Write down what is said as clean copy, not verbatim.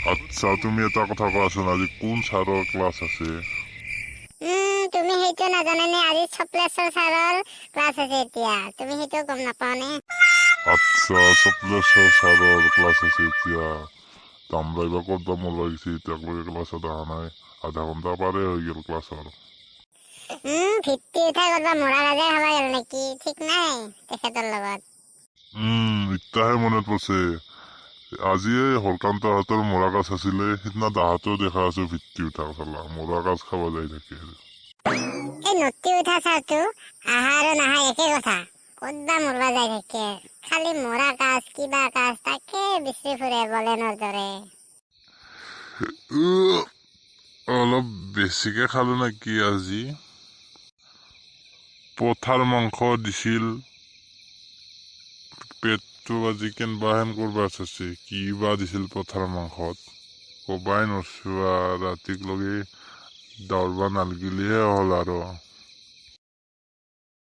আচ্ছা, তুমি এটা কথা কোৱাচোন, আজি কোন ছাৰৰ ক্লাছ আছে? তুমি সেইটো নাজানানে? আজি চপ্লেশ্বৰ ছাৰৰ ক্লাছ আছে এতিয়া। তুমি সেইটো গম নাপাওঁনে? আচ্ছা, চপ্লেশ্বৰ ছাৰৰ ক্লাছ আছে এতিয়া। দামৰাই বা ক'ত বা মৰবা গৈছে, এতিয়ালৈকে ক্লাছত অহা নাই। আধা ঘণ্টা পাৰে হৈ গ'ল ক্লাছৰ। ভিত্তি উঠাই ক'ৰবা মৰা গাজে খাবা গ'ল নেকি, ঠিক নাই তেখেতৰ লগত। এতিয়াহে মনত পৰিছে, আজি এই হৰকান্তহঁতৰ মৰা গাছ আছিলে সিদিনা, দাহাতেও দেখা আছো ভিত্তি উঠা চালা মৰা গাছ খাব যাই থাকে। এই নতি উঠা ছাৰটো আহা আৰু নাহা একে কথা। ক'ত বা মৰবা যাই থাকে, খালি মৰা কাজ কিবা কাজ তাকে বিচাৰি ফুৰে বলেনৰ দৰে। উহ, অলপ বেছিকে খালো নেকি আজি? পথাৰ মাংস দিছিল। পেটটো আজি কেনবা হেন কৰবা চাইছে। কি বা দিছিল পথাৰ মাংসত, কবাই নৰছো। ৰাতিক লগি দৌৰবা নালগিলিহে হ'ল আৰু।